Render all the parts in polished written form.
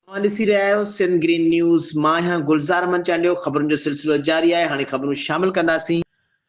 اوهان ڏسي رهيا آهيو سنڌ گرين نيوز، مان آهيان گلزار احمد چانڊيو، خبرن جو سلسلو جاري آهي، هاڻي خبرون شامل ڪنداسين.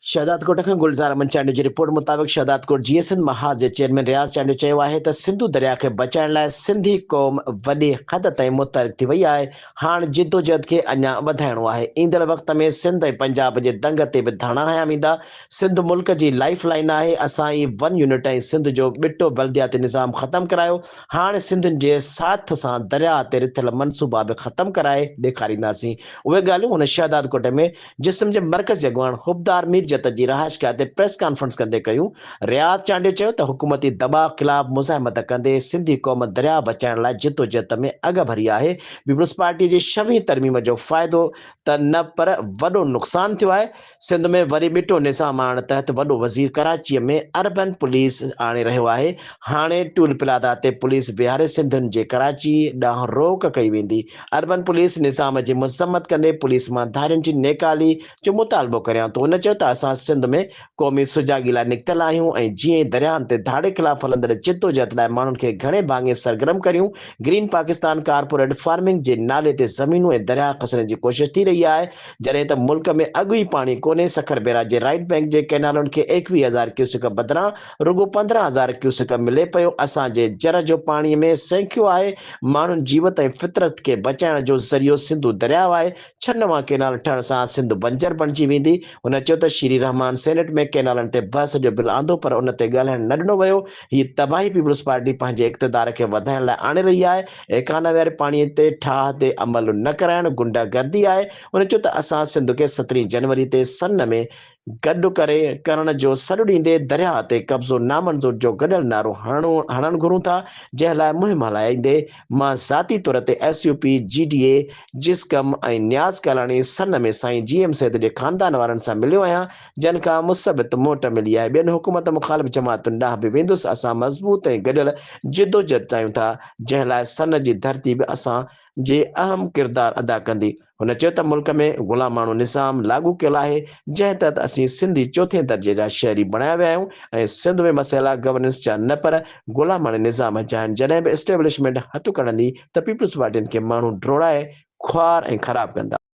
شهدادڪوٽ کان گلزار احمد چانڊيو جي رپورٽ مطابق شهدادڪوٽ جيئي سنڌ محاذ جي چيئرمين رياض چانڊيو چيو آهي ته سنڌو درياء کي بچائڻ لاء سنڌي قوم وڏي حد تائين متحرڪ ٿي وئي آهي، هاڻ جدوجهد کي اڃا وڌائڻو آهي، ايندڙ وقت ۾ سنڌ ۽ پنجاب جي دنگ تي به ڌاڻا هنيا ويندا، سنڌ ملڪ جي لائيف لائين آهي، اسان ئي ون يونٽ ۽ سنڌ جو ٻٽو بلدياتي نظام ختم ڪرايو، هاڻ سنڌين جي ساٿ سان درياهه تي رٿيل منصوبا به ختم ڪرائي ڏيکارينداسين. اهي ڳالهيون هن شهدادڪوٽ ۾ جسم جي مرڪزي اڳواڻ حبدار ميرجت جي رهائشگاهه تي پريس ڪانفرنس ڪندي ڪيون. رياض چانڊيو چيو ته حڪومتي دٻاء خلاف مزاحمت ڪندي سنڌي قوم درياهه بچائڻ لاء جدوجهد ۾ اڳڀري آهي، پيپلز پارٽي جي ڇويهين ترميم جو فائدو ته نه پر وڏو نقصان ٿيو آهي، سنڌ ۾ وري ٻٽو نظام آڻڻ تحت وڏو وزير ڪراچيء ۾ اربن پوليس آڻي رهيو آهي، هاڻي ٽول پلازا تي پوليس بيهاري سنڌين جي ڪراچي ڏانهن روڪ ڪئي ويندي، اربن پوليس نظام جي مذمت ڪندي پوليس مان ڌارين جي نيڪالي جو مطالبو ڪريان ٿو، هن چيو ته اسان سنڌ ۾ قومي سجاڳي لاء نڪتل آهيون ۽ جيئن ئي درياهن تي ڌاڙي خلاف هلندڙ جدوجهد لاء ماڻهن کي گهڻي ڀاڱي سرگرم ڪريون، گرين پاڪستان ڪارپوريٽ فارمنگ جي نالي تي زمينون ۽ درياهه کسڻ جي ڪوشش ٿي رهي آهي، جڏهن ته ملڪ ۾ اڳ ئي پاڻي ڪونهي، سکر بئراج جي رائيٽ بئنڪ جي ڪئنالن کي 21 هزار ڪيوسڪ بدران رڳو 15 هزار ڪيوسڪ ملي پيو، اسان جي جر جو پاڻي ۾ سينکيو آهي، ماڻهن جيوت ۽ فطرت کي بچائڻ جو ذريعو سنڌو درياء آهي، ڇهه نوان ڪئنال ٺهڻ سان سنڌ بنجر بڻجي ويندي، هن چيو ته شيري رحمان سينيٽ ۾ ڪئنالن تي بحث جو بل آندو پر ان تي ڳالهائڻ نه ڏنو ويو، هي تباهي پيپلز پارٽي پنهنجي اقتدار کي وڌائڻ لاء آڻي رهي آهي، ايڪانوي واري پاڻي تي ٺاهه تي عمل نه ڪرائڻ غنڊه گردي آهي، هن چيو ته اسان سنڌ کي سترهين جنوري تي سن ۾ گڏ ڪري ڪرڻ جو سڏ ڏيندي درياهه تي قبضو نامنظور جو گڏيل نعرو هڻڻ گهرون ٿا جنهن لاء مهم هلائيندي مان ذاتي طور تي S U P, G D A, جسقم ۽ نياز ڪالاڻي سن ۾ سائين جي ايم سيد جي خاندان وارن سان مليو آهيان جن کان مثبت موٽ ملي آهي، ٻين حڪومت مخالف جماعتن ڏانهن به ويندس، اسان مضبوط ۽ گڏيل جدوجهد چاهيون ٿا، جنهن لاء سن جي ڌرتي به اسان جي اهم ڪردار ادا ڪندي. هن چيو ته ملڪ ۾ غلاماڻو نظام لاڳو ڪيل آهي، جنهن تحت اسين سنڌي چوٿين درجي جا شهري بڻايا ويا آهيون ۽ سنڌ ۾ مسئلا گورننس جا نه پر غلاماڻي نظام جا آهن، جڏهن به اسٽيبلشمينٽ هٿ ڪڍندي ته پيپلز پارٽين کي ماڻهو ڊوڙائي خوار ۽ خراب ڪندا.